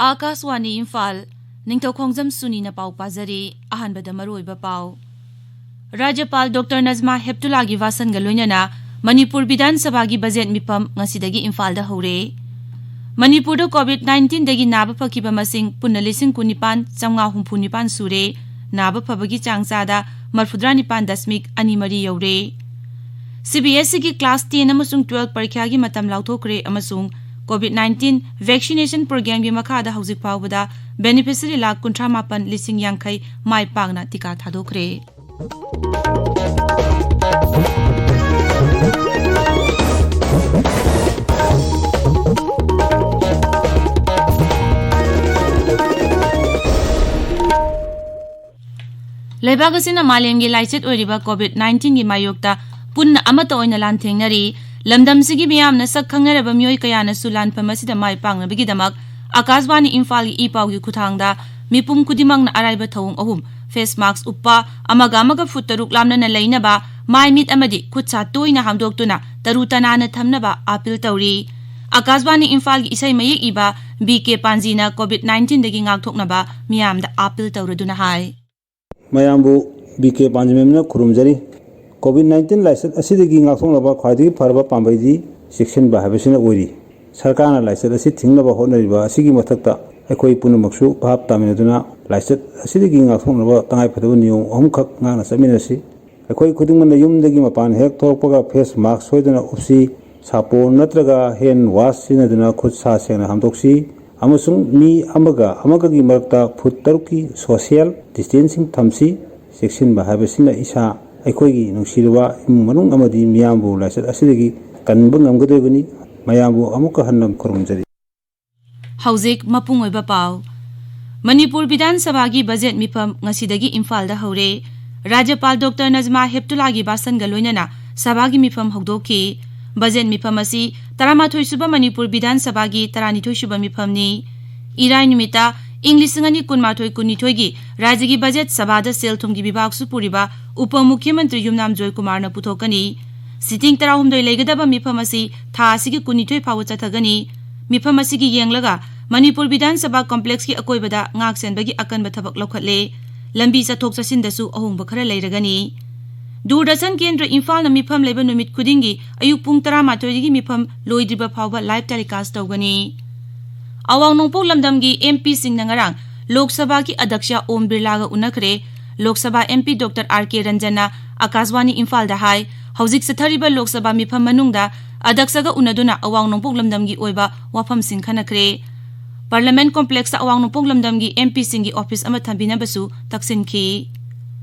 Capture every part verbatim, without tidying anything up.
ꯑꯥꯀꯥꯁꯋꯥꯅꯤ ꯏꯝꯐꯥꯜ, ꯅꯤꯡꯊꯧꯈꯣꯡꯖꯝ ꯁꯨꯅꯤꯅ ꯄꯥꯎ ꯄꯥꯖꯔꯤ꯫ ꯑꯍꯥꯟꯕꯗ ꯃꯔꯨꯑꯣꯏꯕ ꯄꯥꯎ꯫ ꯔꯥꯖ꯭ꯌꯄꯥꯜ ꯗꯣꯛꯇꯔ ꯅꯖꯃꯥ ꯍꯦꯞꯇꯨꯂꯥꯒꯤ ꯋꯥꯁꯟꯒ ꯂꯣꯏꯅꯅ ꯃꯅꯤꯄꯨꯔ ꯕꯤꯙꯥꯟ ꯁꯚꯥꯒꯤ ꯕꯖꯦꯠ ꯃꯤꯐꯝ ꯉꯁꯤꯗꯒꯤ ꯏꯝꯐꯥꯜꯗ ꯍꯧꯔꯦ꯫ ꯃꯅꯤꯄꯨꯔꯗ ꯀꯣꯚꯤꯗ ꯅꯥꯏꯟꯇꯤꯟꯗꯒꯤ ꯅꯥꯕ ꯐꯈꯤꯕ ꯃꯁꯤꯡ ꯄꯨꯟꯅ ꯂꯤꯁꯤꯡ ꯀꯨꯟꯅꯤꯄꯥꯟ ꯆꯥꯝꯃꯉꯥ ꯍꯨꯝꯐꯨ ꯅꯤꯄꯥꯟ ꯁꯨꯔꯦ꯫ ꯅꯥꯕ ꯐꯕꯒꯤ ꯆꯥꯡ ꯆꯥꯗ ꯃꯔꯐꯨꯇꯔꯥ ꯅꯤꯄꯥꯟ ꯗꯁꯃꯤꯛ ꯑꯅꯤ ꯃꯔꯤ ꯌꯧꯔꯦ꯫ ꯁꯤ ꯕꯤ ꯑꯦꯁ ꯏꯒꯤ ꯀ꯭ꯂꯥꯁ ꯇꯦꯟ ꯑꯃꯁꯨꯡ ꯇꯨꯋꯦꯜꯐ ꯄꯔꯤꯈ꯭ꯌꯥꯒꯤ ꯃꯇꯝ ꯂꯥꯎꯊꯣꯛꯈ꯭ꯔꯦ ꯑꯃꯁꯨꯡ ꯀꯣꯚꯤꯗ ꯅꯥꯏꯟꯇꯤꯟ ꯚꯦꯛꯁꯤꯅꯦꯁꯟ ꯄ꯭ꯔꯣꯒ꯭ꯔꯥꯝꯒꯤ ꯃꯈꯥꯗ ꯍꯧꯖꯤꯛ ꯐꯥꯎꯕꯗ ꯕꯦꯅꯤꯐꯤꯁꯔꯤ ꯂꯥꯈ ꯀꯨꯟꯊ꯭ꯔꯥ ꯃꯥꯄꯟ ꯂꯤꯁꯤꯡ ꯌꯥꯡꯈꯩ ꯃꯥꯏ ꯄꯥꯛꯅ ꯇꯤꯀꯥ ꯊꯥꯗꯣꯛꯈ꯭ꯔꯦ꯫ ꯂꯩꯕꯥꯛ ꯑꯁꯤꯅ ꯃꯥꯂꯦꯝꯒꯤ ꯂꯥꯏꯆꯠ ꯑꯣꯏꯔꯤꯕ ꯀꯣꯚꯤꯗ ꯅꯥꯏꯟꯇꯤꯟꯒꯤ ꯃꯥꯌꯣꯛꯇ ꯄꯨꯟꯅ ꯑꯃꯠꯇ ꯑꯣꯏꯅ ꯂꯥꯟꯊꯦꯡꯅꯔꯤ꯫ ꯂꯝꯗꯝꯁꯤꯒꯤ ꯃꯤꯌꯥꯝꯅ ꯁꯛ ꯈꯪꯅꯔꯕ ꯃꯤꯑꯣꯏ ꯀꯌꯥꯅꯁꯨ ꯂꯥꯟꯐꯝ ꯑꯁꯤꯗ ꯃꯥꯏ ꯄꯥꯛꯅꯕꯒꯤꯗꯃꯛ ꯑꯀꯥꯁꯕꯥꯅꯤ ꯏꯝꯐꯥꯜꯒꯤ ꯏ ꯄꯥꯎꯒꯤ ꯈꯨꯠꯊꯥꯡꯗ ꯃꯤꯄꯨꯝ ꯈꯨꯗꯤꯡꯃꯛꯅ ꯑꯔꯥꯏꯕ ꯊꯧꯑꯣꯡ ꯑꯍꯨꯝ: ꯐꯦꯁ ꯃꯥꯛꯁ ꯎꯞꯄ, ꯑꯃꯒ ꯑꯃꯒ ꯐꯨꯠ ꯇꯔꯨꯛ ꯂꯥꯞꯅꯅ ꯂꯩꯅꯕ, ꯃꯥꯏ ꯃꯤꯠ ꯑꯃꯗꯤ ꯈꯨꯠ ꯁꯥ ꯇꯣꯏꯅ ꯍꯥꯝꯗꯣꯛꯇꯨꯅ ꯇꯔꯨ ꯇꯅꯥꯟꯅ ꯊꯝꯅꯕ ꯑꯥꯄꯤꯜ ꯇꯧꯔꯤ꯫ ꯑꯀꯥꯁꯕꯥꯅꯤ ꯏꯝꯐꯥꯜꯒꯤ ꯏꯁꯩ ꯃꯌꯦꯛ ꯏꯕ ꯕꯤ ꯀꯦ ꯄꯥꯟꯖꯤꯅ ꯀꯣꯚꯤꯗ ꯅꯥꯏꯟꯇꯤꯟꯗꯒꯤ ꯉꯥꯛꯊꯣꯛꯅꯕ ꯃꯤꯌꯥꯝꯗ ꯑꯥꯄꯤꯜ ꯇꯧꯔꯗꯨꯅ ꯍꯥꯏ꯫ ꯃꯌꯥꯝꯕꯨ ꯕꯤ ꯀꯦ ꯄꯥꯟꯖꯤ ꯃꯦꯝꯅ ꯈꯨꯔꯨꯝꯖꯔꯤ꯫ ꯀꯣꯚꯤꯗ ꯅꯥꯏꯟꯇꯤꯟ ꯂꯥꯏꯆꯠ ꯑꯁꯤꯗꯒꯤ ꯉꯥꯛꯊꯣꯛꯅꯕ ꯈ꯭ꯋꯥꯏꯗꯒꯤ ꯐꯔꯕ ꯄꯥꯝꯕꯩꯗꯤ ꯆꯦꯛꯁꯤꯟꯕ ꯍꯥꯏꯕꯁꯤꯅ ꯑꯣꯏꯔꯤ꯫ ꯁꯔꯀꯥꯔꯅ ꯂꯥꯏꯆꯠ ꯑꯁꯤ ꯊꯤꯡꯅꯕ ꯍꯣꯠꯅꯔꯤꯕ ꯑꯁꯤꯒꯤ ꯃꯊꯛꯇ ꯑꯩꯈꯣꯏ ꯄꯨꯝꯅꯃꯛꯁꯨ ꯚꯥꯞ ꯇꯥꯃꯤꯟꯅꯗꯨꯅ ꯂꯥꯏꯆꯠ ꯑꯁꯤꯗꯒꯤ ꯉꯥꯛꯊꯣꯛꯅꯕ ꯇꯉꯥꯏꯐꯗꯕ ꯅꯤꯌꯣꯝ ꯑꯍꯨꯝꯈꯛ ꯉꯥꯛꯅ ꯆꯠꯃꯤꯟꯅꯁꯤ꯫ ꯑꯩꯈꯣꯏ ꯈꯨꯗꯤꯡꯃꯛꯅ ꯌꯨꯝꯗꯒꯤ ꯃꯄꯥꯟ ꯍꯦꯛ ꯊꯣꯛꯂꯛꯄꯒ ꯐꯦꯁ ꯃꯥꯛꯁ ꯁꯣꯏꯗꯅ ꯎꯞꯁꯤ, ꯁꯥꯄꯣꯟ ꯅꯠꯇ꯭ꯔꯒ ꯍꯦꯟ ꯋꯥꯁ ꯁꯤꯖꯤꯟꯅꯗꯨꯅ ꯈꯨꯠ ꯁꯥ ꯁꯦꯡꯅ ꯍꯥꯝꯗꯣꯛꯁꯤ, ꯑꯃꯁꯨꯡ ꯃꯤ ꯑꯃꯒ ꯑꯃꯒꯒꯤ ꯃꯔꯛꯇ ꯐꯨꯠ ꯇꯔꯨꯛꯀꯤ ꯁꯣꯁꯤꯌꯦꯜ ꯗꯤꯁꯇꯦꯟꯁꯤꯡ ꯊꯝꯁꯤ꯫ ꯆꯦꯛꯁꯤꯟꯕ ꯍꯥꯏꯕꯁꯤꯅ ꯏꯁꯥ, ꯑꯩꯈꯣꯏꯒꯤ ꯅꯨꯡꯁꯤꯔꯕ ꯏꯃꯨꯡ ꯃꯅꯨꯡ ꯑꯃꯗꯤ ꯃꯤꯌꯥꯝꯕꯨ ꯂꯥꯏꯆꯠ ꯑꯁꯤꯗꯒꯤ ꯀꯟꯕ ꯉꯝꯒꯗꯧꯔꯤꯕꯅꯤ꯫ ꯃꯌꯥꯝꯕꯨ ꯑꯃꯨꯛꯀ ꯍꯟꯅ ꯈꯨꯔꯨꯝꯖꯔꯤ꯫ ꯍꯧꯖꯤꯛ ꯃꯄꯨꯡ ꯑꯣꯏꯕ ꯄꯥꯎ꯫ ꯃꯅꯤꯄꯨꯔ ꯕꯤꯙꯥꯟ ꯁꯚꯥꯒꯤ ꯕꯖꯦꯠ ꯃꯤꯐꯝ ꯉꯁꯤꯗꯒꯤ ꯏꯝꯐꯥꯜꯗ ꯍꯧꯔꯦ꯫ ꯔꯥꯖ꯭ꯌꯄꯥꯜ ꯗꯣꯛꯇꯔ ꯅꯖꯃꯥ ꯍꯦꯞꯇꯨꯂꯥꯒꯤ ꯚꯥꯁꯟꯒ ꯂꯣꯏꯅꯅ ꯁꯚꯥꯒꯤ ꯃꯤꯐꯝ ꯍꯧꯗꯣꯛꯈꯤ꯫ ꯕꯖꯦꯠ ꯃꯤꯐꯝ ꯑꯁꯤ ꯇꯔꯥꯃꯥꯊꯣꯏ ꯁꯨꯕ ꯃꯅꯤꯄꯨꯔ ꯕꯤꯙꯥꯟ ꯁꯚꯥꯒꯤ ꯇꯔꯥꯅꯤꯊꯣꯏ ꯁꯨꯕ ꯃꯤꯐꯝꯅꯤ꯫ ꯏꯔꯥꯏ ꯅꯨꯃꯤꯠꯇ ꯏꯪ ꯂꯤꯁꯤꯡ ꯑꯅꯤ ꯀꯨꯟꯃꯥꯊꯣꯏ ꯀꯨꯟꯅꯤꯊꯣꯏꯒꯤ ꯔꯥꯖ꯭ꯌꯒꯤ ꯕꯖꯦꯠ ꯁꯚꯥꯗ ꯁꯦꯜ ꯊꯨꯝꯒꯤ ꯕꯤꯚꯥꯒꯁꯨ ꯄꯨꯔꯤꯕ ꯎꯄ ꯃꯨꯈ꯭ꯌꯃꯟꯇ꯭ꯔꯤ ꯌꯨꯝꯅꯥꯝ ꯖꯣꯏꯀꯨꯃꯥꯔꯅ ꯄꯨꯊꯣꯛꯀꯅꯤ꯫ ꯁꯤꯇꯤꯡ ꯇꯔꯥꯍꯨꯝꯗꯣꯏ ꯂꯩꯒꯗꯕ ꯃꯤꯐꯝ ꯑꯁꯤ ꯊꯥ ꯑꯁꯤꯒꯤ ꯀꯨꯟꯅꯤꯊꯣꯏ ꯐꯥꯎꯕ ꯆꯠꯊꯒꯅꯤ꯫ ꯃꯤꯐꯝ ꯑꯁꯤꯒꯤ ꯌꯦꯡꯂꯒ ꯃꯅꯤꯄꯨꯔ ꯕꯤꯙꯥꯟ ꯁꯚꯥ ꯀꯣꯝꯄ꯭ꯂꯦꯛꯁꯀꯤ ꯑꯀꯣꯏꯕꯗ ꯉꯥꯛ ꯁꯦꯟꯕꯒꯤ ꯑꯀꯟꯕ ꯊꯕꯛ ꯂꯧꯈꯠꯂꯦ꯫ ꯂꯝꯕꯤ ꯆꯠꯊꯣꯛ ꯆꯠꯁꯤꯟꯗꯁꯨ ꯑꯍꯣꯡꯕ ꯈꯔ ꯂꯩꯔꯒꯅꯤ꯫ ꯗꯨꯔꯗꯔꯁꯟ ꯀꯦꯟꯗ꯭ꯔ ꯏꯝꯐꯥꯜꯅ ꯃꯤꯐꯝ ꯂꯩꯕ ꯅꯨꯃꯤꯠ ꯈꯨꯗꯤꯡꯒꯤ ꯑꯌꯨꯛ ꯄꯨꯡ ꯇꯔꯥꯃꯥꯊꯣꯏꯗꯒꯤ ꯃꯤꯐꯝ ꯂꯣꯏꯗ꯭ꯔꯤꯕ ꯐꯥꯎꯕ live telecast ꯇꯧꯒꯅꯤ꯫ ꯑꯋꯥꯡ ꯅꯣꯡꯄꯣꯛ ꯂꯝꯗꯝꯒꯤ MPꯁꯤꯡꯅ ꯉꯔꯥꯡ ꯂꯣꯛ ꯁꯚꯥꯒꯤ ꯑꯗ꯭ꯌꯛꯁ ꯑꯣꯝ ꯕꯤꯔꯂꯥꯒ ꯎꯅꯈ꯭ꯔꯦ꯫ Lok Sabha MP Doctor R K ꯔꯟꯖꯟꯅ ꯑꯀꯥꯁꯕꯥꯅꯤ ꯏꯝꯐꯥꯜꯗ ꯍꯥꯏ, ꯍꯧꯖꯤꯛ ꯆꯠꯊꯔꯤꯕ ꯂꯣꯛ ꯁꯚꯥ ꯃꯤꯐꯝ ꯃꯅꯨꯡꯗ ꯑꯗ꯭ꯌꯛꯁꯒ ꯎꯅꯗꯨꯅ ꯑꯋꯥꯡ ꯅꯣꯡꯄꯣꯛ ꯂꯝꯗꯝꯒꯤ ꯑꯣꯏꯕ ꯋꯥꯐꯝꯁꯤꯡ ꯈꯟꯅꯈ꯭ꯔꯦ꯫ ꯄꯥꯔꯂꯤꯌꯥꯃꯦꯟꯠ ꯀꯣꯝꯄ꯭ꯂꯦꯛꯁꯇ ꯑꯋꯥꯡ ꯅꯣꯡꯄꯣꯛ ꯂꯝꯗꯝꯒꯤ MPꯁꯤꯡꯒꯤ ꯑꯣꯐꯤꯁ ꯑꯃ ꯊꯝꯕꯤꯅꯕꯁꯨ ꯇꯛꯁꯤꯟꯈꯤ꯫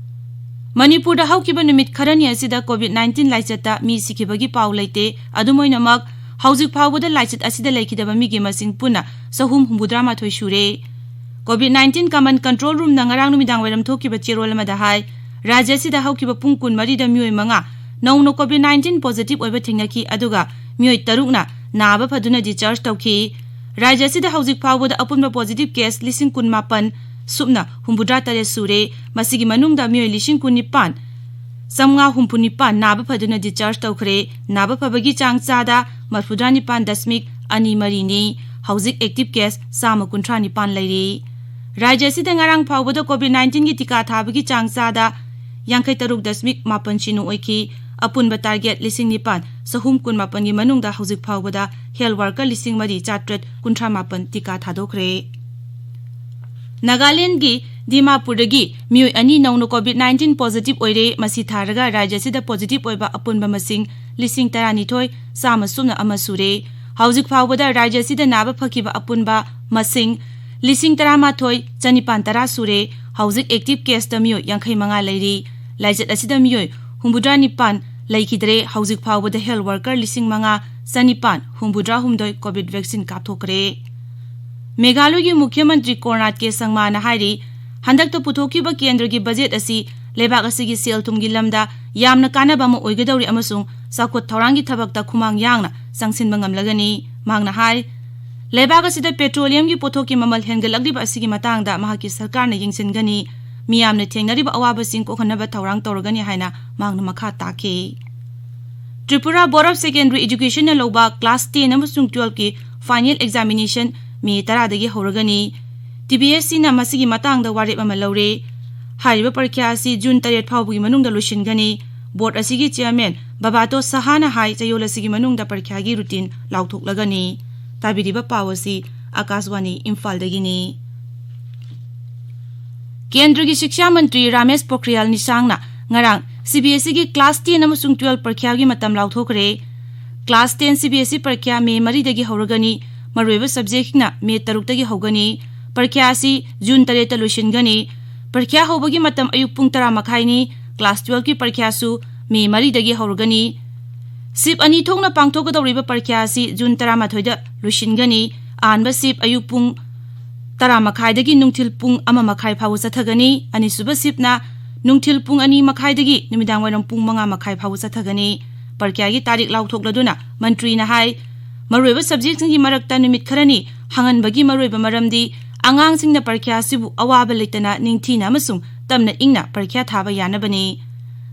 ꯃꯅꯤꯄꯨꯔꯗ ꯍꯧꯈꯤꯕ ꯅꯨꯃꯤꯠ ꯈꯔꯅꯤ ꯑꯁꯤꯗ COVID nineteen ꯂꯥꯏꯆꯠꯇ ꯃꯤ ꯁꯤꯈꯤꯕꯒꯤ ꯄꯥꯎ ꯂꯩꯇꯦ꯫ ꯑꯗꯨꯝ ꯑꯣꯏꯅꯃꯛ, ꯍꯧꯖꯤꯛ ꯐꯥꯎꯕꯗ ꯂꯥꯏꯆꯠ ꯑꯁꯤꯗ ꯂꯩꯈꯤꯗꯕ ꯃꯤꯒꯤ ꯃꯁꯤꯡ ꯄꯨꯟꯅ ꯆꯍꯨꯝ ꯍꯨꯝꯐꯨꯇꯔꯥ ꯃꯥꯊꯣꯏ ꯁꯨꯔꯦ꯫ COVID nineteen Command Control Roomꯅ ꯉꯔꯥꯡ ꯅꯨꯃꯤꯗꯥꯡ ꯋꯥꯏꯔꯝ ꯊꯣꯛꯈꯤꯕ ꯆꯦꯔꯣꯜ ꯑꯃꯗ ꯍꯥꯏ, ꯔꯥꯖ꯭ꯌ ꯑꯁꯤꯗ ꯍꯧꯈꯤꯕ ꯄꯨꯡ ꯀꯨꯟꯃꯔꯤꯗ ꯃꯤꯑꯣꯏ ꯃꯉꯥ ꯅꯧꯅ COVID nineteen positive ꯑꯣꯏꯕ ꯊꯦꯡꯅꯈꯤ, ꯑꯗꯨꯒ ꯃꯤꯑꯣꯏ ꯇꯔꯨꯛꯅ ꯅꯥꯕ ꯐꯗꯨꯅ discharge ꯇꯧꯈꯤ꯫ ꯔꯥꯖ꯭ꯌ ꯑꯁꯤꯗ ꯍꯧꯖꯤꯛ ꯐꯥꯎꯕꯗ ꯑꯄꯨꯟꯕ positive case ꯂꯤꯁꯤꯡ ꯀꯨꯟ ꯃꯥꯄꯟ ꯁꯨꯞꯅ ꯍꯨꯝꯐꯨꯇꯔꯥ ꯇꯔꯦꯠ ꯁꯨꯔꯦ꯫ ꯃꯁꯤꯒꯤ ꯃꯅꯨꯡꯗ ꯃꯤꯑꯣꯏ ꯂꯤꯁꯤꯡ ꯀꯨꯟ ꯅꯤꯄꯥꯟ ꯆꯥꯝꯃꯉꯥ ꯍꯨꯝꯐꯨ ꯅꯤꯄꯥꯟ ꯅꯥꯕ ꯐꯗꯨꯅ discharge ꯇꯧꯈ꯭ꯔꯦ꯫ ꯅꯥꯕ ꯐꯕꯒꯤ ꯆꯥꯡ ꯆꯥꯗ ꯃꯔꯤꯐꯨꯇꯔꯥ ꯅꯤꯄꯥꯟ ꯗꯁꯃꯤꯛ ꯑꯅꯤ ꯃꯔꯤꯅꯤ꯫ ꯍꯧꯖꯤꯛ active case ꯆꯥꯝꯃ ꯀꯨꯟꯊ꯭ꯔꯥ ꯅꯤꯄꯥꯟ ꯂꯩꯔꯤ꯫ ꯔꯥꯖ꯭ꯌ ꯑꯁꯤꯗ ꯉꯔꯥꯡ ꯐꯥꯎꯕꯗ COVID nineteenꯒꯤ ꯇꯤꯀꯥ ꯊꯥꯕꯒꯤ ꯆꯥꯡ ꯆꯥꯗ ꯌꯥꯡꯈꯩ ꯇꯔꯨꯛ ꯗꯁꯃꯤꯛ ꯃꯥꯄꯟ ꯁꯤꯅꯣ ꯑꯣꯏꯈꯤ꯫ ꯑꯄꯨꯟꯕ target ꯂꯤꯁꯤꯡ ꯅꯤꯄꯥꯟ ꯆꯍꯨꯝ ꯀꯨꯟ ꯃꯥꯄꯟꯒꯤ ꯃꯅꯨꯡꯗ ꯍꯧꯖꯤꯛ ꯐꯥꯎꯕꯗ health worker ꯂꯤꯁꯤꯡ ꯃꯔꯤ ꯆꯥꯇ꯭ꯔꯦꯠ ꯀꯨꯟꯊ꯭ꯔꯥ ꯃꯥꯄꯟ ꯇꯤꯀꯥ ꯊꯥꯗꯣꯛꯈ꯭ꯔꯦ꯫ ꯅꯥꯒꯥꯂꯦꯟꯗꯒꯤ ꯗꯤꯃꯥꯄꯨꯔꯗꯒꯤ ꯃꯤꯑꯣꯏ ꯑꯅꯤ ꯅꯧꯅ COVID nineteen positive ꯑꯣꯏꯔꯦ꯫ ꯃꯁꯤ ꯊꯥꯔꯒ ꯔꯥꯖ꯭ꯌ ꯑꯁꯤꯗ positive ꯑꯣꯏꯕ ꯑꯄꯨꯟꯕ ꯃꯁꯤꯡ ꯂꯤꯁꯤꯡ ꯇꯔꯥꯅꯤꯊꯣꯏ ꯆꯥꯝꯃ ꯁꯨꯞꯅ ꯑꯃ ꯁꯨꯔꯦ꯫ ꯍꯧꯖꯤꯛ ꯐꯥꯎꯕꯗ ꯔꯥꯖ꯭ꯌ ꯑꯁꯤꯗ ꯅꯥꯕ ꯐꯈꯤꯕ ꯑꯄꯨꯟꯕ ꯃꯁꯤꯡ ꯂꯤꯁꯤꯡ ꯇꯔꯥꯃꯥꯊꯣꯏ ꯆꯅꯤꯄꯥꯟ ꯇꯔꯥ ꯁꯨꯔꯦ꯫ ꯍꯧꯖꯤꯛ active caseꯇ ꯃꯤꯑꯣꯏ ꯌꯥꯡꯈꯩ ꯃꯉꯥ ꯂꯩꯔꯤ꯫ ꯂꯥꯏꯆꯠ ꯑꯁꯤꯗ ꯃꯤꯑꯣꯏ ꯍꯨꯝꯐꯨꯇꯔꯥ ꯅꯤꯄꯥꯟ ꯂꯩꯈꯤꯗ꯭ꯔꯦ꯫ ꯍꯧꯖꯤꯛ ꯐꯥꯎꯕꯗ health worker ꯂꯤꯁꯤꯡ ꯃꯉꯥ ꯆꯅꯤꯄꯥꯟ ꯍꯨꯝꯐꯨꯇꯔꯥ ꯍꯨꯝꯗꯣꯏ COVID vaccine ꯀꯥꯞꯊꯣꯛꯈ꯭ꯔꯦ꯫ ꯃꯦꯘꯥꯂꯌꯒꯤ ꯃꯨꯈ꯭ꯌ ꯃꯟꯇ꯭ꯔꯤ ꯀꯣꯔꯅꯥꯠ ꯀꯦ ꯁꯪꯃꯥꯅ ꯍꯥꯏꯔꯤ, ꯍꯟꯗꯛꯇ ꯄꯨꯊꯣꯛꯈꯤꯕ ꯀꯦꯟꯗ꯭ꯔꯒꯤ ꯕꯖꯦꯠ ꯑꯁꯤ ꯂꯩꯕꯥꯛ ꯑꯁꯤꯒꯤ ꯁꯦꯜ ꯊꯨꯝꯒꯤ ꯂꯝꯗ ꯌꯥꯝꯅ ꯀꯥꯟꯅꯕ ꯑꯃ ꯑꯣꯏꯒꯗꯧꯔꯤ ꯑꯃꯁꯨꯡ ꯆꯥꯎꯈꯠ ꯊꯧꯔꯥꯡꯒꯤ ꯊꯕꯛꯇ ꯈꯨꯃꯥꯡ ꯌꯥꯡꯅ ꯆꯪꯁꯤꯟꯕ ꯉꯝꯂꯒꯅꯤ꯫ ꯃꯍꯥꯛꯅ ꯍꯥꯏ, ꯂꯩꯕꯥꯛ ꯑꯁꯤꯗ petroleumꯒꯤ ꯄꯣꯠꯊꯣꯛꯀꯤ ꯃꯃꯜ ꯍꯦꯟꯒꯠꯂꯛꯂꯤꯕ ꯑꯁꯤꯒꯤ ꯃꯇꯥꯡꯗ ꯃꯍꯥꯛꯀꯤ ꯁꯔꯀꯥꯔꯅ ꯌꯦꯡꯁꯤꯟꯒꯅꯤ꯫ ꯃꯤꯌꯥꯝꯅ ꯊꯦꯡꯅꯔꯤꯕ ꯑꯋꯥꯕꯁꯤꯡ ꯀꯣꯛꯍꯟꯅꯕ ꯊꯧꯔꯥꯡ ꯇꯧꯔꯒꯅꯤ ꯍꯥꯏꯅ ꯃꯍꯥꯛꯅ ꯃꯈꯥ ꯇꯥꯈꯤ꯫ Tripura Board of Secondary Educationꯅ ꯂꯧꯕ class ten ꯑꯃꯁꯨꯡ twelveꯀꯤ final examination ꯃꯦ ꯇꯔꯥꯗꯒꯤ ꯍꯧꯔꯒꯅꯤ꯫ ꯇꯤ ꯕꯤ ꯑꯦꯁ ꯁꯤꯅ ꯃꯁꯤꯒꯤ ꯃꯇꯥꯡꯗ ꯋꯥꯔꯦꯞ ꯑꯃ ꯂꯧꯔꯦ꯫ ꯍꯥꯏꯔꯤꯕ ꯄꯔꯤꯈ꯭ꯌꯥ ꯑꯁꯤ ꯖꯨꯟ ꯇꯔꯦꯠ ꯐꯥꯎꯕꯒꯤ ꯃꯅꯨꯡꯗ ꯂꯣꯏꯁꯤꯟꯒꯅꯤ꯫ ꯕꯣꯔꯗ ꯑꯁꯤꯒꯤ ꯆꯤꯌꯔꯃꯦꯟ ꯕꯕꯥꯇꯣ ꯁꯍꯥꯅ ꯍꯥꯏ, ꯆꯌꯣꯜ ꯑꯁꯤꯒꯤ ꯃꯅꯨꯡꯗ ꯄꯔꯤꯈ꯭ꯌꯥꯒꯤ ꯔꯨꯇꯤꯟ ꯂꯥꯎꯊꯣꯛꯂꯒꯅꯤ꯫ ꯇꯥꯕꯤꯔꯤꯕ ꯄꯥꯎ ꯑꯁꯤ ꯑꯀꯥꯁꯕꯥꯅꯤ ꯏꯝꯐꯥꯜꯗꯒꯤꯅꯤ꯫ ꯀꯦꯟꯗ꯭ꯔꯒꯤ ꯁꯤꯛꯁꯥ ꯃꯟꯇ꯭ꯔꯤ ꯔꯥꯃꯦꯁ ꯄꯣꯈ꯭ꯔꯤꯌꯥꯜ ꯅꯤꯁꯥꯡꯅ ꯉꯔꯥꯡ ꯁꯤ ꯕꯤ ꯑꯦꯁ ꯏꯒꯤ ꯀ꯭ꯂꯥꯁ ꯇꯦꯟ ꯑꯃꯁꯨꯡ ꯇꯨꯋꯦꯜꯕ ꯄꯔꯤꯈ꯭ꯌꯥꯒꯤ ꯃꯇꯝ ꯂꯥꯎꯊꯣꯛꯈ꯭ꯔꯦ꯫ Class ten C B S E ꯄꯔꯤꯈ꯭ꯌꯥ ꯃꯦ ꯃꯔꯤꯗꯒꯤ ꯍꯧꯔꯒꯅꯤ꯫ ꯃꯔꯨꯑꯣꯏꯕ ꯁꯕꯖꯦꯛꯁꯤꯡꯅ ꯃꯦ ꯇꯔꯨꯛꯇꯒꯤ ꯍꯧꯒꯅꯤ꯫ ꯄꯔꯤꯈ꯭ꯌꯥ ꯑꯁꯤ ꯖꯨꯟ ꯇꯔꯦꯠꯇ ꯂꯣꯏꯁꯤꯟꯒꯅꯤ꯫ ꯄꯔꯤꯈ꯭ꯌꯥ ꯍꯧꯕꯒꯤ ꯃꯇꯝ ꯑꯌꯨꯛ ꯄꯨꯡ ꯇꯔꯥ ꯃꯈꯥꯏꯅꯤ꯫ ꯀ꯭ꯂꯥꯁ ꯇꯨꯋꯦꯜꯕꯀꯤ ꯄꯔꯤꯈ꯭ꯌꯥꯁꯨ ꯃꯦ ꯃꯔꯤꯗꯒꯤ ꯍꯧꯔꯒꯅꯤ꯫ ꯁꯤꯞ ꯑꯅꯤ ꯊꯣꯛꯅ ꯄꯥꯡꯊꯣꯛꯀꯗꯧꯔꯤꯕ ꯄꯔꯤꯈ꯭ꯌꯥ ꯑꯁꯤ ꯖꯨꯟ ꯇꯔꯥꯃꯥꯊꯣꯏꯗ ꯂꯣꯏꯁꯤꯟꯒꯅꯤ꯫ ꯑꯍꯥꯟꯕ ꯁꯤꯞ ꯑꯌꯨꯛ ꯄꯨꯡ ꯇꯔꯥ ꯃꯈꯥꯏꯗꯒꯤ ꯅꯨꯡꯊꯤꯜ ꯄꯨꯡ ꯑꯃ ꯃꯈꯥꯏ ꯐꯥꯎꯕ ꯆꯠꯊꯒꯅꯤ꯫ ꯑꯅꯤꯁꯨꯕ ꯁꯤꯞꯅ ꯅꯨꯡꯊꯤꯜ ꯄꯨꯡ ꯑꯅꯤ ꯃꯈꯥꯏꯗꯒꯤ ꯅꯨꯃꯤꯗꯥꯡ ꯋꯥꯏꯔꯝ ꯄꯨꯡ ꯃꯉꯥ ꯃꯈꯥꯏ ꯐꯥꯎꯕ ꯆꯠꯊꯒꯅꯤ꯫ ꯄꯔꯤꯈ꯭ꯌꯥꯒꯤ ꯇꯥꯔꯤꯛ ꯂꯥꯎꯊꯣꯛꯂꯗꯨꯅ ꯃꯟꯇ꯭ꯔꯤꯅ ꯍꯥꯏ, ꯃꯔꯨꯑꯣꯏꯕ ꯁꯕꯖꯦꯛꯁꯤꯡꯒꯤ ꯃꯔꯛꯇ ꯅꯨꯃꯤꯠ ꯈꯔꯅꯤ ꯍꯥꯡꯍꯟꯕꯒꯤ ꯃꯔꯨꯑꯣꯏꯕ ꯃꯔꯝꯗꯤ ꯑꯉꯥꯡꯁꯤꯡꯅ ꯄꯔꯤꯈ꯭ꯌꯥ ꯑꯁꯤꯕꯨ ꯑꯋꯥꯕ ꯂꯩꯇꯅ ꯅꯤꯡꯊꯤꯅ ꯑꯃꯁꯨꯡ ꯇꯞꯅ ꯏꯪꯅ ꯄꯔꯤꯈ꯭ꯌꯥ ꯊꯥꯕ ꯌꯥꯅꯕꯅꯤ꯫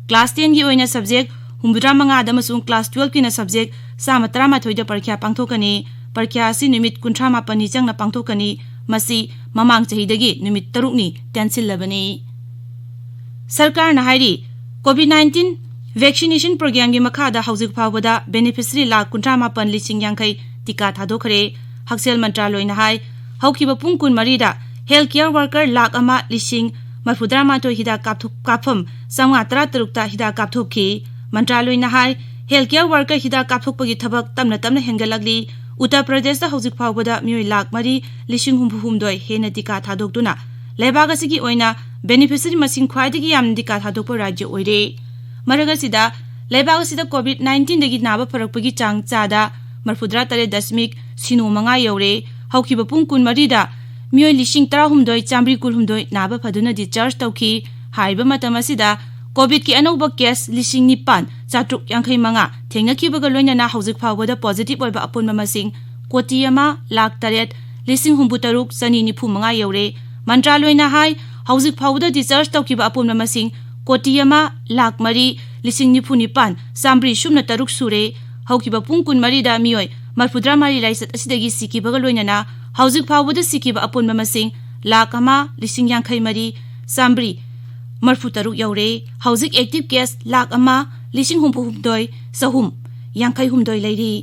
ꯀ꯭ꯂꯥꯁ ꯇꯦꯟꯒꯤ ꯑꯣꯏꯅ ꯁꯕꯖꯦꯛ ꯍꯨꯝꯐꯨꯇꯔꯥ ꯃꯉꯥꯗ ꯑꯃꯁꯨꯡ ꯀ꯭ꯂꯥꯁ ꯇꯨꯋꯦꯜꯕꯀꯤꯅ ꯁꯕꯖꯦꯛ ꯆꯥꯝꯃ ꯇꯔꯥꯃꯥꯊꯣꯏꯗ ꯄꯔꯤꯈ꯭ꯌꯥ ꯄꯥꯡꯊꯣꯛꯀꯅꯤ꯫ ꯄꯔꯤꯈ꯭ꯌꯥ ꯑꯁꯤ ꯅꯨꯃꯤꯠ ꯀꯨꯟꯊ꯭ꯔꯥ ꯃꯥꯄꯟꯅꯤ ꯆꯪꯅ ꯄꯥꯡꯊꯣꯛꯀꯅꯤ꯫ ꯃꯁꯤ ꯃꯃꯥꯡ ꯆꯍꯤꯗꯒꯤ ꯅꯨꯃꯤꯠ ꯇꯔꯨꯛꯅꯤ ꯇꯦꯟꯁꯤꯜꯂꯕꯅꯤ꯫ ꯁꯔꯀꯥꯔꯅ ꯍꯥꯏꯔꯤ, ꯀꯣꯚꯤꯗ ꯅꯥꯏꯟꯇꯤꯟ ꯚꯦꯛꯁꯤꯅꯦꯁꯟ ꯄ꯭ꯔꯣꯒ꯭ꯔꯥꯝꯒꯤ ꯃꯈꯥꯗ ꯍꯧꯖꯤꯛ ꯐꯥꯎꯕꯗ ꯕꯦꯅꯤꯐꯤꯁꯔꯤ ꯂꯥꯈ ꯀꯨꯟꯊ꯭ꯔꯥ ꯃꯥꯄꯟ ꯂꯤꯁꯤꯡ ꯌꯥꯡꯈꯩ ꯇꯤꯀꯥ ꯊꯥꯗꯣꯛꯈ꯭ꯔꯦ꯫ ꯍꯛꯁꯦꯜ ꯃꯟꯇ꯭ꯔꯥꯂꯣꯏꯅ ꯍꯥꯏ, ꯍꯧꯈꯤꯕ ꯄꯨꯡ ꯀꯨꯟꯃꯔꯤꯗ ꯍꯦꯜꯊ ꯀꯦꯌꯔ ꯋꯥꯔꯀꯔ ꯂꯥꯈ ꯑꯃ ꯂꯤꯁꯤꯡ ꯃꯔꯤꯐꯨꯇꯔꯥ ꯃꯥꯊꯣꯏ ꯍꯤꯗꯥꯛ ꯀꯥꯞꯊꯣꯛ-, ꯀꯥꯞꯐꯝ ꯆꯥꯝꯃꯉꯥ ꯇꯔꯥ ꯇꯔꯨꯛꯇ ꯍꯤꯗꯥꯛ ꯀꯥꯞꯊꯣꯛꯈꯤ꯫ ꯃꯟꯇ꯭ꯔꯥꯂꯣꯏꯅ ꯍꯥꯏ, ꯍꯦꯜꯊ ꯀꯦꯌꯔ ꯋꯥꯔꯀꯔ ꯍꯤꯗꯥꯛ ꯀꯥꯞꯊꯣꯛꯄꯒꯤ ꯊꯕꯛ ꯇꯞꯅ ꯇꯞꯅ ꯍꯦꯟꯒꯠꯂꯛꯂꯤ꯫ ꯎꯠꯇꯔ ꯄ꯭ꯔꯗꯦꯁꯇ ꯍꯧꯖꯤꯛ ꯐꯥꯎꯕꯗ ꯃꯤꯑꯣꯏ ꯂꯥꯈ ꯃꯔꯤ ꯂꯤꯁꯤꯡ ꯍꯨꯝꯐꯨ ꯍꯨꯝꯗꯣꯏ ꯍꯦꯟꯅ ꯇꯤꯀꯥ ꯊꯥꯗꯣꯛꯇꯨꯅ ꯂꯩꯕꯥꯛ ꯑꯁꯤꯒꯤ ꯑꯣꯏꯅ ꯕꯦꯅꯤꯐꯤꯁꯔꯤ ꯃꯁꯤꯡ ꯈ꯭ꯋꯥꯏꯗꯒꯤ ꯌꯥꯝꯅ ꯇꯤꯀꯥ ꯊꯥꯗꯣꯛꯄ ꯔꯥꯖ꯭ꯌ ꯑꯣꯏꯔꯦ꯫ ꯃꯔꯛ ꯑꯁꯤꯗ, ꯂꯩꯕꯥꯛ ꯑꯁꯤꯗ ꯀꯣꯚꯤꯗ ꯅꯥꯏꯟꯇꯤꯟꯗꯒꯤ ꯅꯥꯕ ꯐꯔꯛꯄꯒꯤ ꯆꯥꯡ ꯆꯥꯗ ꯃꯔꯤꯐꯨꯇꯔꯥ ꯇꯔꯦꯠ ꯗꯁꯃꯤꯛ ꯁꯤꯅꯣ ꯃꯉꯥ ꯌꯧꯔꯦ꯫ ꯍꯧꯈꯤꯕ ꯄꯨꯡ ꯀꯨꯟꯃꯔꯤꯗ ꯃꯤꯑꯣꯏ ꯂꯤꯁꯤꯡ ꯇꯔꯥꯍꯨꯝꯗꯣꯏ ꯆꯥꯃꯔꯤ ꯀꯨꯟꯍꯨꯝꯗꯣꯏ ꯅꯥꯕ ꯐꯗꯨꯅ ꯗꯤꯁꯆꯥꯔꯖ ꯇꯧꯈꯤ꯫ ꯍꯥꯏꯔꯤꯕ ꯃꯇꯝ ꯑꯁꯤꯗ ꯀꯣꯚꯤꯗꯀꯤ ꯑꯅꯧꯕ ꯀꯦꯁ ꯂꯤꯁꯤꯡ ꯅꯤꯄꯥꯟ ꯆꯥꯇ꯭ꯔꯨꯛ ꯌꯥꯡꯈꯩ ꯃꯉꯥ ꯊꯦꯡꯅꯈꯤꯕꯒ ꯂꯣꯏꯅꯅ ꯍꯧꯖꯤꯛ ꯐꯥꯎꯕꯗ ꯄꯣꯖꯤꯇꯤꯚ ꯑꯣꯏꯕ ꯑꯄꯨꯟꯕ ꯃꯁꯤꯡ ꯀꯣꯇꯤ ꯑꯃ ꯂꯥꯈ ꯇꯔꯦꯠ ꯂꯤꯁꯤꯡ ꯍꯨꯝꯐꯨ ꯇꯔꯨꯛ ꯆꯅꯤ ꯅꯤꯐꯨ ꯃꯉꯥ ꯌꯧꯔꯦ꯫ ꯃꯟꯇ꯭ꯔꯥꯂꯣꯏꯅ ꯍꯥꯏ, ꯍꯧꯖꯤꯛ ꯐꯥꯎꯕꯗ ꯗꯤꯁꯆꯥꯔꯖ ꯇꯧꯈꯤꯕ ꯑꯄꯨꯟꯕ ꯃꯁꯤꯡ ꯀꯣꯇꯤ ꯑꯃ ꯂꯥꯈ ꯃꯔꯤ ꯂꯤꯁꯤꯡ ꯅꯤꯐꯨ ꯅꯤꯄꯥꯟ ꯆꯥꯃꯔꯤ ꯁꯨꯞꯅ ꯇꯔꯨꯛ ꯁꯨꯔꯦ꯫ ꯍꯧꯈꯤꯕ ꯄꯨꯡ ꯀꯨꯟꯃꯔꯤꯗ ꯃꯤꯑꯣꯏ ꯃꯔꯐꯨꯇꯔꯥ ꯃꯔꯤ ꯂꯥꯏꯆꯠ ꯑꯁꯤꯗꯒꯤ ꯁꯤꯈꯤꯕꯒ ꯂꯣꯏꯅꯅ ꯍꯧꯖꯤꯛ ꯐꯥꯎꯕꯗ ꯁꯤꯈꯤꯕ ꯑꯄꯨꯟꯕ ꯃꯁꯤꯡ ꯂꯥꯈ ꯑꯃ ꯂꯤꯁꯤꯡ ꯌꯥꯡꯈꯩ ꯃꯔꯤ ꯆꯥꯝꯃꯔꯤ ꯃꯔꯐꯨ ꯇꯔꯨꯛ ꯌꯧꯔꯦ꯫ ꯍꯧꯖꯤꯛ active case ꯂꯥꯈ ꯑꯃ ꯂꯤꯁꯤꯡ ꯍꯨꯝꯐꯨ ꯍꯨꯝꯗꯣꯏ ꯆꯍꯨꯝ ꯌꯥꯡꯈꯩ ꯍꯨꯝꯗꯣꯏ ꯂꯩꯔꯤ꯫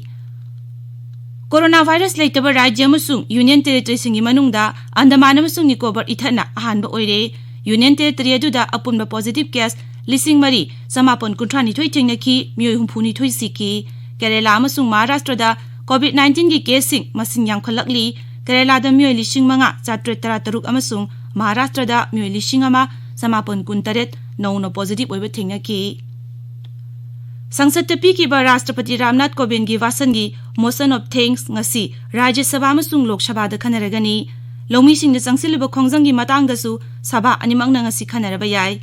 ꯀꯣꯔꯣꯅꯥ ꯚꯥꯏꯔꯁ ꯂꯩꯇꯕ ꯔꯥꯖ꯭ꯌ ꯑꯃꯁꯨꯡ ꯌꯨꯅꯤꯌꯟ ꯇꯦꯔꯤꯇꯣꯔꯤꯁꯤꯡꯒꯤ ꯃꯅꯨꯡꯗ ꯑꯟꯗꯃꯥꯟ ꯑꯃꯁꯨꯡ ꯅꯤꯀꯣꯕꯔ ꯏꯊꯠꯅ ꯑꯍꯥꯟꯕ ꯑꯣꯏꯔꯦ꯫ ꯌꯨꯅꯤꯌꯟ ꯇꯦꯔꯤꯇꯣꯔꯤ ꯑꯗꯨꯗ ꯑꯄꯨꯟꯕ ꯄꯣꯖꯤꯇꯤꯚ ꯀꯦꯁ ꯂꯤꯁꯤꯡ ꯃꯔꯤ ꯆꯃꯥꯄꯟ ꯀꯨꯟꯊ꯭ꯔꯥ ꯅꯤꯊꯣꯏ ꯊꯦꯡꯅꯈꯤ, ꯃꯤꯑꯣꯏ ꯍꯨꯝꯐꯨ ꯅꯤꯊꯣꯏ ꯁꯤꯈꯤ꯫ ꯀꯦꯔꯦꯂꯥ ꯑꯃꯁꯨꯡ ꯃꯍꯥꯔꯥꯁꯇ꯭ꯔꯗ ꯀꯣꯚꯤꯗ ꯅꯥꯏꯟꯇꯤꯟꯒꯤ ꯀꯦꯁꯁꯤꯡ ꯃꯁꯤꯡ ꯌꯥꯝꯈꯠꯂꯛꯂꯤ꯫ ꯀꯦꯔꯦꯂꯥꯗ ꯃꯤꯑꯣꯏ ꯂꯤꯁꯤꯡ ꯃꯉꯥ ꯆꯥꯇ꯭ꯔꯦꯠ ꯇꯔꯥ ꯇꯔꯨꯛ ꯑꯃꯁꯨꯡ ꯃꯍꯥꯔꯥꯁꯇ꯭ꯔꯗ ꯃꯤꯑꯣꯏ ꯂꯤꯁꯤꯡ ꯑꯃ ꯆꯃꯥꯄꯟ ꯀꯨꯟ ꯇꯔꯦꯠ ꯅꯧꯅ ꯄꯣꯖꯤꯇꯤꯚ ꯑꯣꯏꯕ ꯊꯦꯡꯅꯈꯤ꯫ ꯁꯪꯁꯠꯇ ꯄꯤꯈꯤꯕ ꯔꯥꯁꯇ꯭ꯔꯄꯇꯤ ꯔꯥꯝꯅꯥꯊ ꯀꯣꯕꯤꯟꯗꯒꯤ ꯚꯥꯁꯟꯒꯤ Motion of Thanks ꯉꯁꯤ ꯔꯥꯖ꯭ꯌ ꯁꯚꯥ ꯑꯃꯁꯨꯡ ꯂꯣꯛ ꯁꯚꯥꯗ ꯈꯟꯅꯔꯒꯅꯤ꯫ ꯂꯧꯃꯤꯁꯤꯡꯅ ꯆꯪꯁꯤꯜꯂꯤꯕ ꯈꯣꯡꯖꯪꯒꯤ ꯃꯇꯥꯡꯗꯁꯨ ꯁꯚꯥ ꯑꯅꯤꯃꯛꯅ ꯉꯁꯤ ꯈꯟꯅꯔꯕ ꯌꯥꯏ꯫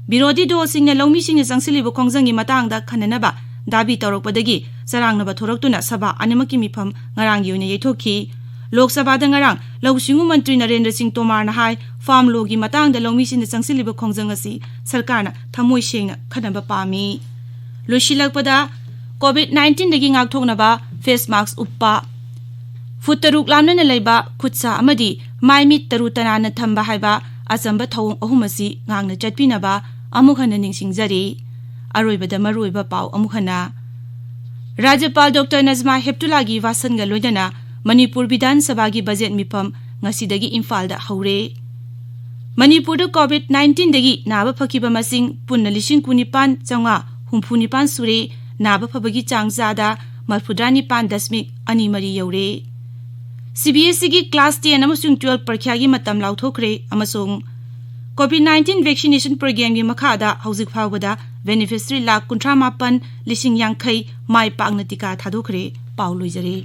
ꯕꯤꯔꯣꯙꯤ ꯗꯣꯜꯁꯤꯡꯅ ꯂꯧꯃꯤꯁꯤꯡꯅ ꯆꯪꯁꯤꯜꯂꯤꯕ ꯈꯣꯡꯖꯪꯒꯤ ꯃꯇꯥꯡꯗ ꯈꯟꯅꯅꯕ ꯗꯥꯕꯤ ꯇꯧꯔꯛꯄꯗꯒꯤ ꯆꯔꯥꯡꯅꯕ ꯊꯣꯔꯛꯇꯨꯅ ꯁꯚꯥ ꯑꯅꯤꯃꯛꯀꯤ ꯃꯤꯐꯝ ꯉꯔꯥꯡꯒꯤ ꯑꯣꯏꯅ ꯌꯩꯊꯣꯛꯈꯤ꯫ ꯂꯣꯛ ꯁꯚꯥꯗ ꯉꯔꯥꯡ ꯂꯧꯎ ꯁꯤꯡꯎ ꯃꯟꯇ꯭ꯔꯤ ꯅꯔꯦꯟꯗ꯭ꯔ ꯁꯤꯡ ꯇꯣꯃꯥꯔꯅ ꯍꯥꯏ, ꯐꯥꯔꯝ ꯂꯣꯒꯤ ꯃꯇꯥꯡꯗ ꯂꯧꯃꯤꯁꯤꯡꯅ ꯆꯪꯁꯤꯜꯂꯤꯕ ꯈꯣꯡꯖꯪ ꯑꯁꯤ ꯁꯔꯀꯥꯔꯅ ꯊꯃꯣꯏ ꯁꯦꯡꯅ ꯈꯟꯅꯕ ꯄꯥꯝꯃꯤ꯫ ꯂꯣꯏꯁꯤꯜꯂꯛꯄꯗ, ꯀꯣꯚꯤꯗ ꯅꯥꯏꯟꯇꯤꯟꯗꯒꯤ ꯉꯥꯛꯊꯣꯛꯅꯕ ꯐꯦꯁ ꯃꯥꯛꯁ ꯎꯞꯄ, ꯐꯨꯠ ꯇꯔꯨꯛ ꯂꯥꯞꯅꯅ ꯂꯩꯕ ꯈꯨꯠ ꯁꯥ ꯑꯃꯗꯤ ꯃꯥꯏ ꯃꯤꯠ ꯇꯔꯨ ꯇꯅꯥꯟꯅ ꯊꯝꯕ ꯍꯥꯏꯕ ꯑꯆꯝꯕ ꯊꯧꯑꯣꯡ ꯑꯍꯨꯝ ꯑꯁꯤ ꯉꯥꯛꯅ ꯆꯠꯄꯤꯅꯕ ꯑꯃꯨꯛ ꯍꯟꯅ ꯅꯤꯡꯁꯤꯡꯖꯔꯤ꯫ ꯑꯔꯣꯏꯕꯗ ꯃꯔꯨꯑꯣꯏꯕ ꯄꯥꯎ ꯑꯃꯨꯛ ꯍꯟꯅ꯫ ꯔꯥꯖ꯭ꯌꯄꯥꯜ ꯗꯣꯛꯇꯔ ꯅꯖꯃꯥ ꯍꯦꯞꯇꯨꯂꯥꯒꯤ ꯚꯥꯁꯟꯒ ꯂꯣꯏꯅꯅ ꯃꯅꯤꯄꯨꯔ ꯕꯤꯙꯥꯟ ꯁꯚꯥꯒꯤ ꯕꯖꯦꯠ ꯃꯤꯐꯝ ꯉꯁꯤꯗꯒꯤ ꯏꯝꯐꯥꯜꯗ ꯍꯧꯔꯦ꯫ ꯃꯅꯤꯄꯨꯔꯗ ꯀꯣꯚꯤꯗ ꯅꯥꯏꯟꯇꯤꯟꯗꯒꯤ ꯅꯥꯕ ꯐꯈꯤꯕ ꯃꯁꯤꯡ ꯄꯨꯟꯅ ꯂꯤꯁꯤꯡ ꯀꯨꯟꯅꯤꯄꯥꯟ ꯆꯥꯝꯃꯉꯥ ꯍꯨꯝꯐꯨ ꯅꯤꯄꯥꯟ ꯁꯨꯔꯦ꯫ ꯅꯥꯕ ꯐꯕꯒꯤ ꯆꯥꯡ ꯆꯥꯗ ꯃꯔꯐꯨꯇꯔꯥ ꯅꯤꯄꯥꯟ ꯗꯁꯃꯤꯛ ꯑꯅꯤ ꯃꯔꯤ ꯌꯧꯔꯦ꯫ ꯁꯤ ꯕꯤ ꯑꯦꯁ ꯏꯒꯤ ꯀ꯭ꯂꯥꯁ ꯇꯦꯟ ꯑꯃꯁꯨꯡ ꯇꯨꯋꯦꯜꯐ ꯄꯔꯤꯈ꯭ꯌꯥꯒꯤ ꯃꯇꯝ ꯂꯥꯎꯊꯣꯛꯈ꯭ꯔꯦ ꯑꯃꯁꯨꯡ ꯀꯣꯚꯤꯗ ꯅꯥꯏꯟꯇꯤꯟ ꯚꯦꯛꯁꯤꯅꯦꯁꯟ ꯄ꯭ꯔꯣꯒ꯭ꯔꯥꯝꯒꯤ ꯃꯈꯥꯗ ꯍꯧꯖꯤꯛ ꯐꯥꯎꯕꯗ ꯕꯦꯅꯤꯐꯤꯁꯔꯤ ꯂꯥꯈ ꯀꯨꯟꯊ꯭ꯔꯥ ꯃꯥꯄꯟ ꯂꯤꯁꯤꯡ ꯌꯥꯡꯈꯩ ꯃꯥꯏ ꯄꯥꯛꯅ ꯇꯤꯀꯥ ꯊꯥꯗꯣꯛꯈ꯭ꯔꯦ꯫ ꯄꯥꯎ ꯂꯣꯏꯖꯔꯦ꯫